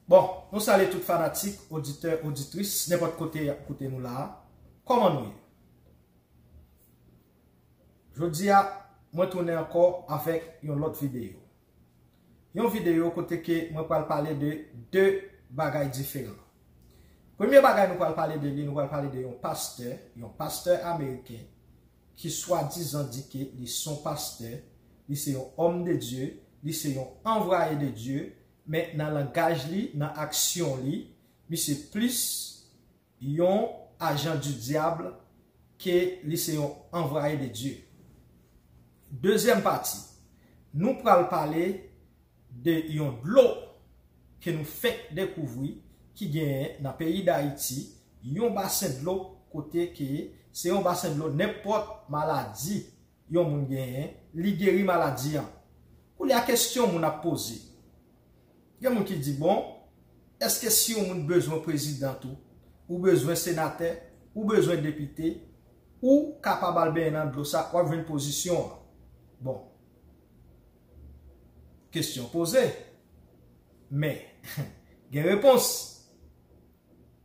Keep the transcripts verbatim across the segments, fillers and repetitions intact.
Bon, nou salye tout fanatik, oditè, oditris, nenpòt kote y ap koute nou la a. Kòman nou ye? Jodi a, mwen tounen ankò avèk yon lòt videyo. Yon videyo kote ke mwen pral pale de de bagay diferan. Premye bagay nou pral pale de li, nou pral pale de yon pastè, yon pastè ameriken ki swadizan di ke li se yon pastè, li se yon homme de Dieu, li se yon envoyé de Dieu, men nan langaj li, nan aksyon li, misye plis yon agent du diable ke li se yon envoyé de Dieu. Dezyèm pati, nou pral pale de yon dlo ke nou fenk dekouvri ki genyen nan peyi Dayiti, yon basen dlo kote ke se yon basen dlo nenpòt maladi yon moun genyen, li geri maladi an. Koulye a kesyon moun ap poze. Gen moun ki di, bon, èske si yon moun bezwen prezidan tou, ou bezwen senatè, ou bezwen depite, ou kapab al benyen nan dlo sa, w ap jwenn pozisyon an? Bon, kesyon poze. Men, gen repons.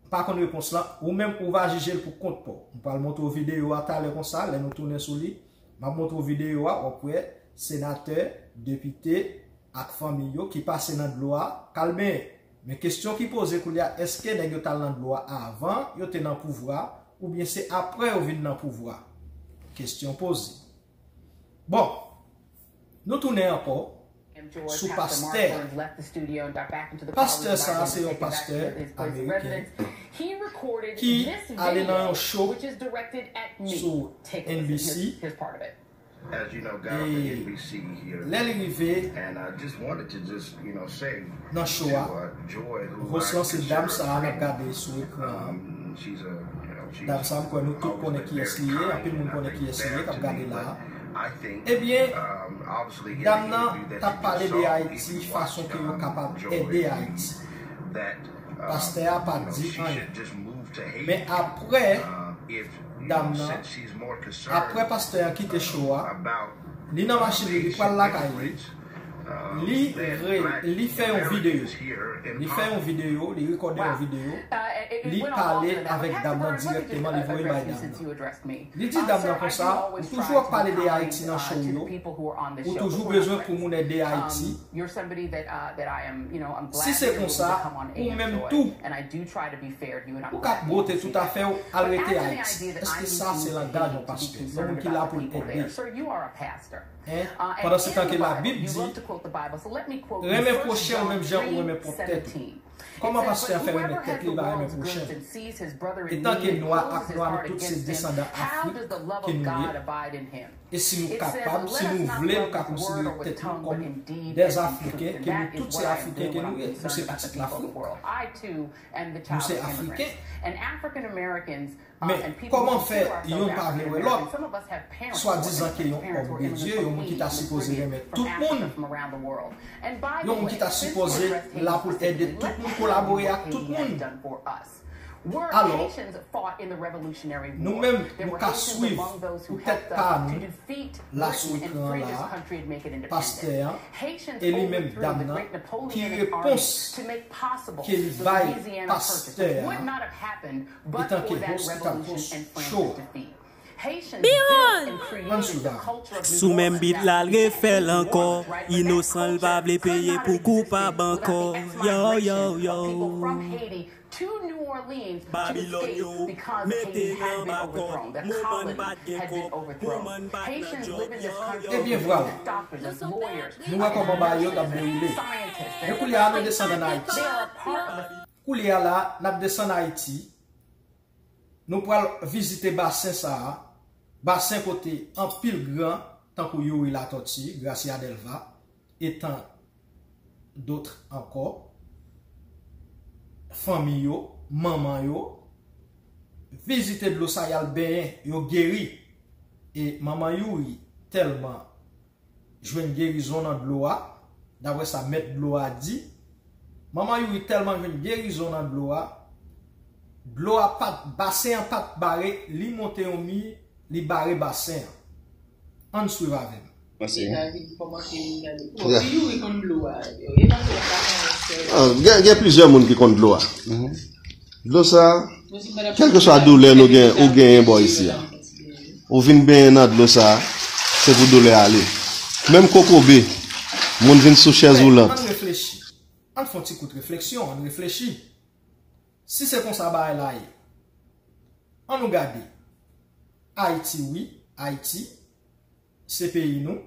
M pa konn repons lan, ou menm ou va jije l pou kont pa w. M pral montre w videyo a talè konsa, lè nou tounen sou li. M ap montre w videyo a, w ap wè senatè, depite ak fanmi yo ki pase nan dlo a k al benyen. Men kesyon ki poze koulye a, èske nèg yo t al nan dlo a avan yo te nan pouvwa, oubyen se apre yo vin nan pouvwa? Kesyon poze. Bon, nou tounen ankò sou pastè. Pastè sa a se yon pastè ameriken ki ale nan yon show sou N B C. E lè li rive nan show a, host lan se dam sa a n ap gade sou ekran an. Dam sa a, m kwè nou tout konnen kiyès li ye, anpil moun konnen kiyès li ye k ap gade la a. Ebyen, dam nan t ap pale de Ayiti, fason ke yo kapab ede Ayiti. Pastè a pa t di anyen. Men apre dam nan, apre pastè a kite show a, li nan machin li, li pral lakay li, li re, li fè yon videyo. Li fè yon videyo, li rekòde yon videyo. Li pale avèk dam nan dirèkteman, li voye l bay dam nan. Li di dam nan konsa, ou toujou ap pale de Ayiti nan show yo, ou toujou bezwen pou moun ede Ayiti. Si se konsa, ou menm tou, ou ka bwote tout afè w, al rete Ayiti. Èske sa se langaj yon pastè? Yon moun ki la pou l ede. Pandansetan ke Labib di, renmen pwochen w menm jan ou renmen pwòp tèt ou. Kòman pastè a fè renmen tèt li, li pa renmen pwochen l? Etan ke nwa ak nwa, nou tout se desandan Afrik ke nou ye. E si nou kapab, si nou vle, nou ka konsidere tèt nou kòm dè Afriken, ke nou tout se Afriken ke nou ye. Nou se pitit Lafrik. Nou se Afriken. Men kòman fè yonn pa vle wè lòt? Swadizan ke yon homme de Dieu, yon moun ki ta sipoze renmen tout moun, yon moun ki ta sipoze la pou l ede tout moun, kolabore ak tout moun. Alò, nou menm, nou ka swiv pou tèt pa nou la sou ekran an la a, pastè an, e li menm dam nan, ki repons ke li bay pastè a, etan ke host ki t ap host show a. Ann swiv avè m. Sou menm beat la, l refè l ankò. Inosan, l pa vle peye pou koupab ankò. Yo, yo, yo. Babilòn yo mete n anba kòd. Moman n pa t gen kòb, moman n pa t nan djòb. Yo, yo, yo. Ebyen, vwala. Nou wè kòman bagay yo t ap dewoule. Men koulye a, nou desann ann Ayiti. Koulye a la, n ap desann Ayiti. Nou pral vizite basen sa a, basen kote anpil gran, tankou Youri Latortue, Gracia Delva, e tant d'autres ankò, fanmi yo, manman yo, vizite dlo sa, y al benyen, yo geri. E manman Youri tèlman jwenn gerizon nan dlo a, daprè sa mèt dlo a di. Manman Youri tèlman jwenn gerizon nan dlo a, dlo a pa t, basen an pa t bare, li monte yon mi, li bare basen an. Ann swiv avè m. Mèsi. Bon, si Youri konn dlo a, yo, e pa se lòt la. Ah, gen, gen plizyè moun ki konn dlo a. Dlo sa, kèlkeswa doulè nou gen, ou genyen bò isi a, ou vin benyen nan dlo sa, se pou doulè ale. Menm kokobe, moun vin sou chèz woulant. Ann reflechi. Ann fè yon ti kout refleksyon, ann reflechi. Si se konsa bagay la ye, ann nou gade. Ayiti, wi, Ayiti, se peyi nou.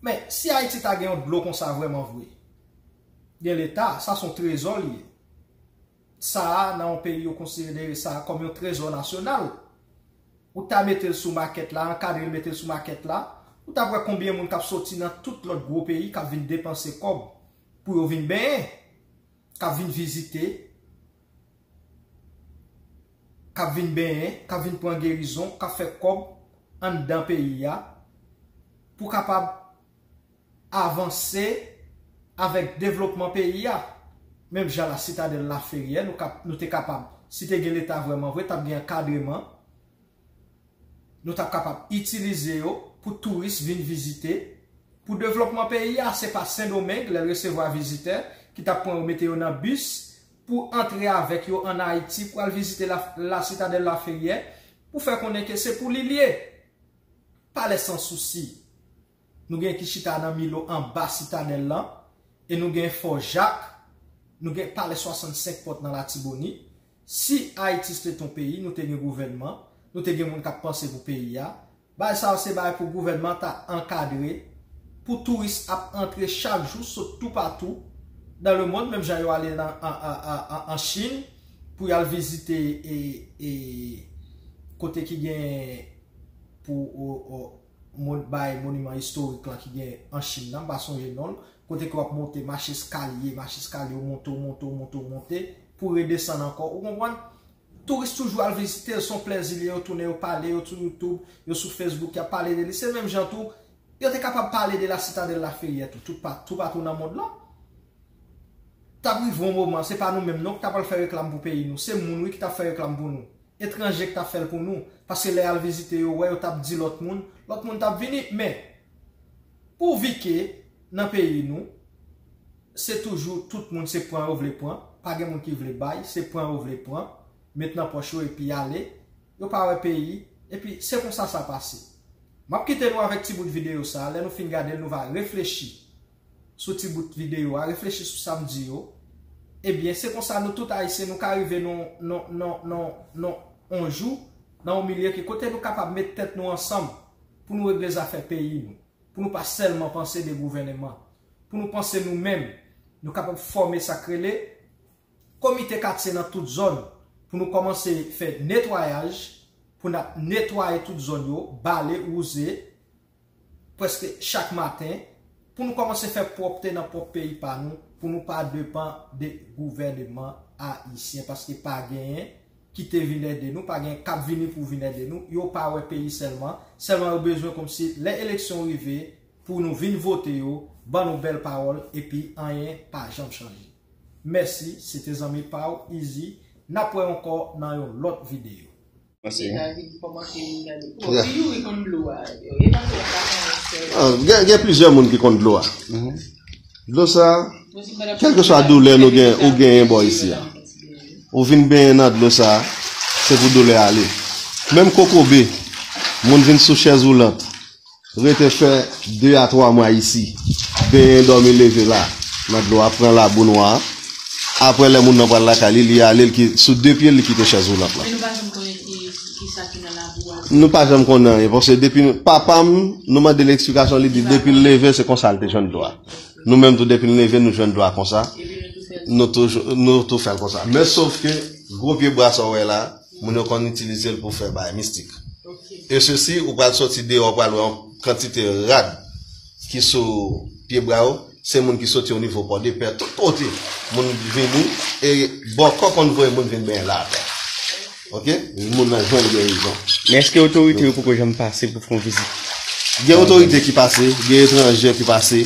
Men, si Ayiti ta gen yon dlo konsa vrèman vre, gen Leta, sa se yon trezò li ye. Sa a, nan yon peyi, yo konsidere sa a kòm yon trezò nasyonal. Ou ta mete l sou makèt la, ankadre l, mete l sou makèt la, ou t ap wè konbyen moun k ap soti nan tout lòt gwo peyi k ap vin depanse kòb pou yo vin benyen, k ap vin vizite, k ap vin benyen, k ap vin pran gerizon, k ap fè kòb anndan peyi a, pou kapab avanse avèk devlopman peyi a. Menm jan la Sitadèl Laferyè, nou, kap, nou te kapab, si te gen Leta vrèman vre, t ap gen ankadreman, nou t ap kapab itilize yo pou touris vin vizite, pou devlopman peyi a. Se pa Sendomeng, lè l resevwa vizitè, ki t ap pran yo, mete yo nan bis pou antre avèk yo ann Ayiti, pou al vizite la, la Sitadèl Laferyè, pou fè konnen ke se pou li l ye. Palè Sansousi. Nou gen ki chita nan Milo anba Sitadèl lan, e nou gen Fò Jak, nou gen Palè swasannsenk Pòt nan Latibonit. Si Ayiti se te yon peyi, nou te gen gouvènman, nou te gen moun k ap panse pou peyi a. Bagay sa yo se bagay pou gouvènman ta ankadre, pou touris ap antre chak jou, sot toupatou dans le monde, menm jan yo ale nan, an, an, an, an, an Chin, pou y al vizite, e, e, kote ki gen pou, o, o, mon-, bay moniman istorik lan ki gen an Chin nan, m pa sonje non l, kote ke w ap monte, mache eskalye, mache eskalye, w monte, w monte, w monte, w monte, pou redesann ankò, ou konprann? Touris toujou al vizite l, se yon plèzi li ye, yo tounen, yo pale, yo sou YouTube, yo sou Facebook, y ap pale de li. Se menm jan tou, yo te kapab pale de la Citadelle Laferrière tou, tout pa-, toupatou nan mond lan. T ap rive yon moman, se pa nou menm non ki t ap al fè reklam pou peyi nou, se moun wi ki t ap fè reklam pou nou. Etranje ki t ap fè l pou nou, paske lè y al vizite yo, wè yo t ap di lòt moun, lòt moun t ap vini. Men, pouvi ke nan peyi nou, se toujou tout moun se pran yo vle pran, pa gen moun ki vle bay, se pran yo vle pran, met nan pòch yo epi ale, yo pa wè peyi, epi se konsa sa pase. M ap kite nou avèk ti bout videyo sa, lè nou fin gade l, nou va reflechi sou ti bout videyo a, reflechi sou sa m di yo, ebyen, se konsa nou tout Ayisyen, nou ka rive nan, nan, nan, nan, nan on jou, nan on milye ke kote nou kapab met tèt nou ansanm pou nou regle zafè peyi nou, pou nou pa sèlman panse de gouvèneman, pou nou panse nou menm, nou kapab fòme sa k rele komite katye nan tout zòn, pou nou kòmanse fè netwayaj, pou n ap netwaye tout zòn yo, bale, wouze, prèske chak maten, pou nou kòmanse fè pwòpte nan pwòp peyi pa nou, pou nou pa depann de gouvèneman ayisyen, paske pa genyen ki te vin ede nou, pa gen k ap vini pou vin ede nou, yo pa wè peyi sèlman, sèlman yo bezwen kòmsi lè eleksyon rive, pou nou vin vote yo, ban nou bèl pawòl, epi anyen pa janm chanje. Mèsi, se te zanmi pa w, Easy, n ap wè ankò nan yon lòt videyo. Mèsi. Gen, gen, gen plizyè moun ki konn dlo a. Dlo sa, kèlkeswa doulè nou gen, ou genyen bò isi a, ou vin benyen nan dlo sa, se pou doulè ale. Menm kokobe, moun vin sou chèz woulant, rete fè de a twa mwa isi, benyen, dòmi, leve la, nan dlo a, pran labou nwa a. Apre, lè moun nan pral lakay li, li ale, li ki-, sou de pye l, li kite chèz woulant lan. Men nou pa janm konnen ki, ki sa ki nan labou a. Nou pa janm konnen anyen, paske depi papa m, nou mande l eksplikasyon, li di depi l leve, se konsa l te jwenn dlo a. Nou menm tou, depi n leve, nou jwenn dlo a konsa. Epi nou tou fè l. Nou tou, nou tou fè l konsa. Men sof ke gwo pye bwa sa w wè la, moun yo konn itilize l pou fè bagay mistik. Ok. E sesi, ou pral soti deyò, ou pral wè yon kantite rad ki sou pye bwa yo, se moun ki soti o nivo Pòdepè, tout kote. Moun vini, e bòkò konn voye moun vin benyen la atè. Ok? Moun nan jwenn gerizon. Men èske otorite yo poko janm pase pou fè yon vizit? Gen otorite ki pase, gen etranje ki pase,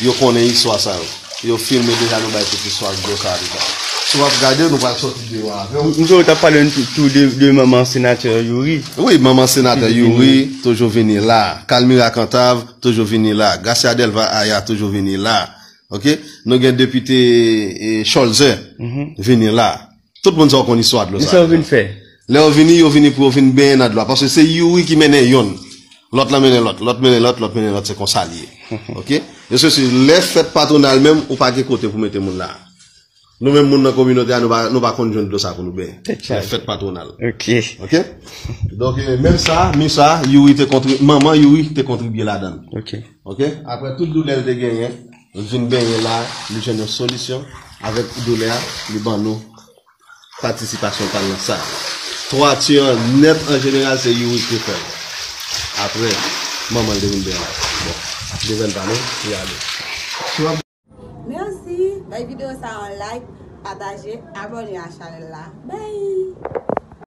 yo konnen istwa sa yo. Yo filme deja, nou bay tout istwa dlo sa a deja. Si w ap gade, nou pral soti deyò avè w. M, m te wè w t ap pale n tou, tou de, de manman senatè Youri. Wi, manman senatè Youri toujou vini la. Kalmira Cantave toujou vini la. Gracia Delva Aya toujou vini la. Ok? Nou gen depite e, Cholzer Mhm. vini la. Tout moun sa w konn istwa dlo Men sa. sa yo vin fè. Lè yo vini, yo vini pou yo vin benyen nan dlo a. Paske se Youri ki mennen yonn. Lòt la mennen lòt, lòt mennen lòt, lòt mennen lòt, se konsa l ye. Ok? E se si lè fèt patwonal menm, ou pa gen kote pou mete moun la. Nou menm moun nan kominote a, nou pa, nou pa konn jwenn dlo sa pou nou benyen. Tèt chaje. Lè fèt patwonal. Ok. Ok? Donk, e, menm sa, mi sa, Youri te kontri, manman Youri te kontribye ladan l. Ok. Ok? Apre tout doulè l te genyen, l vin benyen la, li jwenn yon solisyon avèk doulè a, li ban nou patisipasyon pa l nan sa. Twati an nèt an jeneral, se Youri ki te fè l. Apre, manman l te vin benyen la. Bon, devan l pa nou, li ale. Si w ap Mèsi, bay videyo sa yon like, pataje, abòne a chanèl la. Bye!